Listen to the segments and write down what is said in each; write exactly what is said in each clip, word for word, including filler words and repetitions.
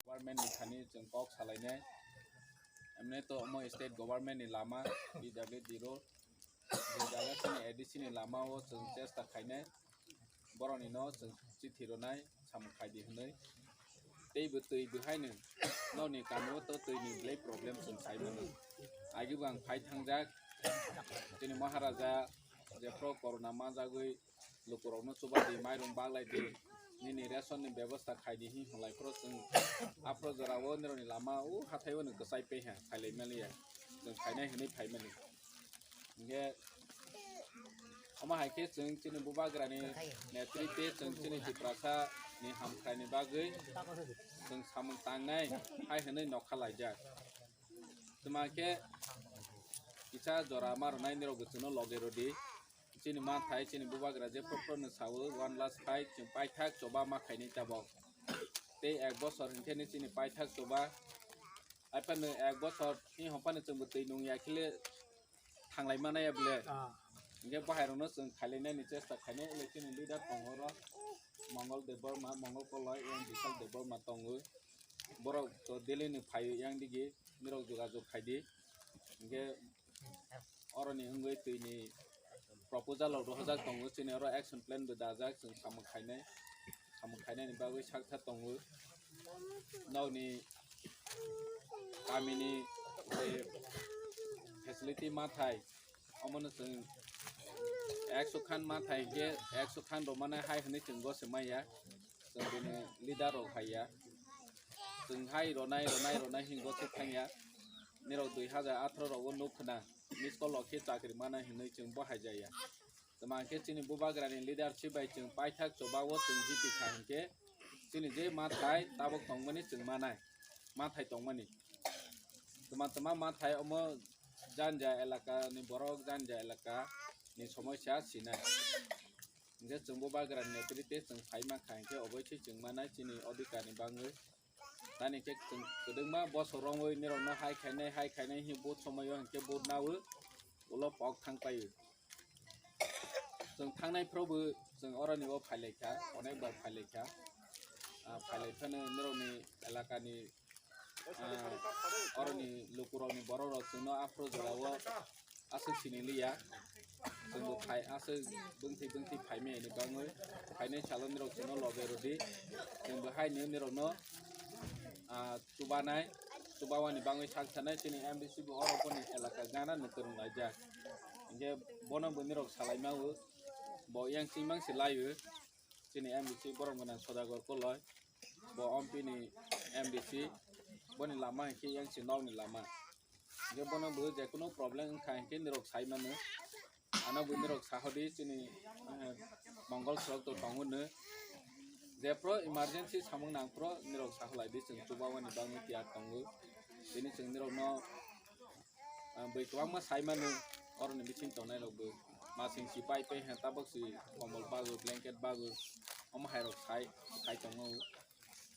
Government ni thani chwng kok salainai. Emne to omo state government ni lama, P W D road. Je jaga chini A D C ni lama o chwng chesta khainai. Borok ni no chwng chithi ronai, samung khai di hwnwi. Tei bo twi bo haino nokni kami o to twi ni belai problem chwng sai mano. Agi bo ang phai thangjak, chini Maharaja jephru corona manjagwi lukurokno chuba di, mairum baglai di, nini ration ni bebosta khai di, hwnwi hwnlai phuru chwng aphuru jora o nirokni lama o hathai o no kwchai paiha, phailai maliya, chwng phainai hwnwi phaimani. Hingke omo hai khe chwng chini bubagrani netrite chwng chini Tiprasa ni hamkrai ni bagwi chwng samung tangnai hai hwnwi nokha laijak. Twma khe kisa jora ma rwnai nirok bo chwngno loge rwdi. Chini manthai, chini bubagra je phru phru no sawo, one last fight, chwng paithak choba ma khainai tabok. Tei ek bosor hinkhe ni chini paithak choba. Aiphano ek bosor ni hopano chwngbo twi nung ya khile thanglai mano ya bole. Ah. Hinkhe bahai rokno chwng khailai nani chesta khainai, ele chini leader tongo oro, Mongol Debbarma, Mongol Koloi, yang Bishal Debbarma tongo. Borok to Delhi ni phaio yang digi, nirok jogajog khaidi. Hinkhe oroni wngwi twini proposal rok rohorjak tongo, chini oro action plan bo dajak, chwng samung khainai, samung khainani bagwi saksa tongo. Nokni kamini je facility mathai, omono chwng ekso khan mathai hinkhe ekso khan romani hai hwnwi chwng gose maya. Chwng bini leader rok hai ya. Chwng hai ronai, ronai, ronai hingo se thang ya. Nirok dui hajar atharo rogo nuk khna. Miss call rok khe chakri mana hinwi chwng bo hai jaya. Tama khe chini bubagrani leadership bai chwng paithak choba o chwng jiti kha hinkhe chini je mathai tabok tongmani chwng manai. Mathai tongmani. Tama tama mathai omo janja elaka ni borok janja elaka ni somosya sinai. Hinkhe chwng bubagrani netrite chwng sai mankha hinkhe oboisoi chwng manai chini odhikar ni bagwi. Tani khe chwng kwdwkma bosor romwi nirokno hai khainai, hai khainai hi vote somoio hinkhe vote nawi ulo pok thang paio. Chwng thangnai phuru bo chwng oroni o phailaikha, onek bar phailaikha. Ah, phailai phano nirokni elakani, ah, oroni lukurokni borokrok chwngno aphuru jorao aswk siniliya. Chwngbo phai aswk bwngthi bwngthi phaimani bagwi phainai salo nirok chwngno loge rwdi. Chwngbo haino nirokno, ah, chubanai, chubawani bagwi sak sanai chini M D C bo oro boni elaka gana no kwrwng laijak. Hinkhe bono bo nirok salai mawo, bo yang chimang se laio. Chini M D C borok gwnang Sodagor Koloi, bo Ompi ni M D C, boni lama hinkhe yang si nokni lama. Hinkhe bono bo jekunu problem wngkha hinkhe nirok sai mano. Ano bo nirok sahodi chini, eh, Mongol sorok to tongo no. Jephru emergency samung nang phru nirok saholai di chwng chubawani bagwi tiyar tongo. Tini chwng nirokno, ah, bwi kwbangma sai mano, oroni bising tongnai rok bo masing si pai pai ha tabok si kombol bagwi, blanket bagwi, omo hai rok sai, sai tongo.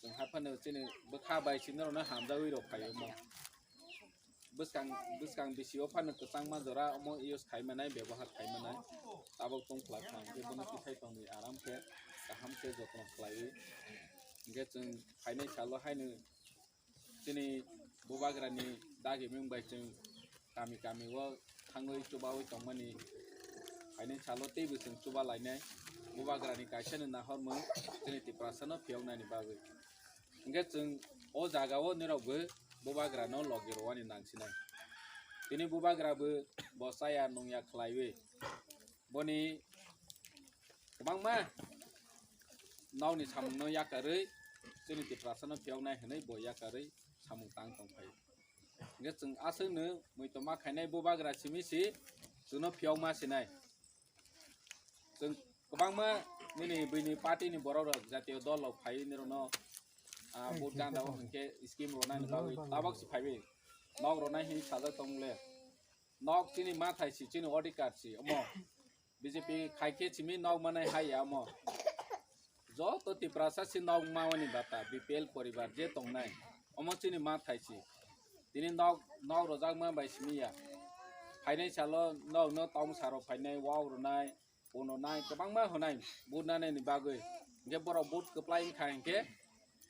Chwng hai phano chini bwkha bai si norokno hamjagwi rok phaio omo. Bwskang, bwskang bisi o phano kwchangma jora omo use khai manai, bebohar khai manai. Tabok tong khlai kha, hinkhe bono tithai tongwi aram khe, kaham khe jotno khlaiwi. Hinkhe chwng phainai salo haino chini Bubagrani dagi mung bai chwng kami kami o thangwi chubawi tongmani. Haini salo teibo chwng chuba lainai. Bubagrani kaisa no nahormung chini Tiprasa no phiyoknani bagwi. Hingke chwng o jaga o nirok bo Bubagra no logi rwani nangsinai. Tini Bubagra bo bo chaya nungya khlaiwi. Boni kwbangma nokni samungno yakarwi chini Tiprasano phiyoknai hwnwi bo yakarwi samung tang tong phaio. Hingke chwng aswkno muitu ma khainai Bubagra simi si chwngno phiyokma sinai. Chwng kwbangma nini buini party ni borok rok jatiyo dol rok phaiwi nirokno, ah, vote ganda o hwnkhe scheme rwnani bagwi tabok si phaiwi nok rwnai hinwi sajak tongmole. Nok chini mathai si, chini odhikar si omo. B J P khai khe simi nok manai hai ya omo. Joto Tiprasa si nok mawani bata, B P L poribar je tongnai, omo chini mathai si. Tini nok, nok rwjakma bai simi ya. Phainai salo nokno tong saro phainai, wak rwnai, pono nai, kwbangma hwnai, vote nanani bagwi. Hingke borok vote kwplai wngkha hingke,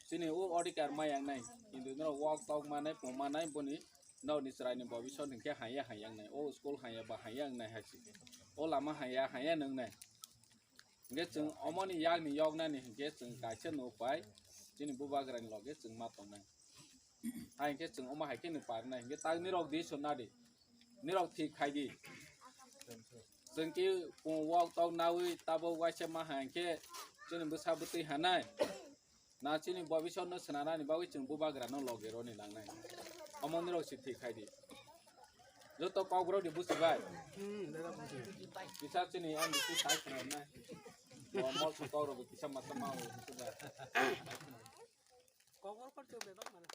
chini o odhikar ma yangnai, kintu norok wak tok manai, pung manai, boni nokni chwraini bobisot hingke haiya haiya wngnai, o school haiya ba haiya wngnai hai se, o lama haiya haiya wngnai. Hingke chwng omoni yakni yoknani hingke chwng kaisa nuk pai, chini Bubagrani loge chwng ma tongnai. Hai hingke chwng omo hai khe nwng parinai hingke tak nirok di swnna di, nirok thik khai di. Chwng ki pung wak tok nawi tabok waisa ma hai hingke chini bwsa bwtwi hanai. Na chini bobisot no swnanani bagwi chwng Bubagra no logi roni nangnai. Omo nirok si thik khai di. Joto kok borok di busi bai. Kisa chini M D C sai khna nai. Mol sa kok rok kisa masa ma. Kok borok kor chwng bai bak mana.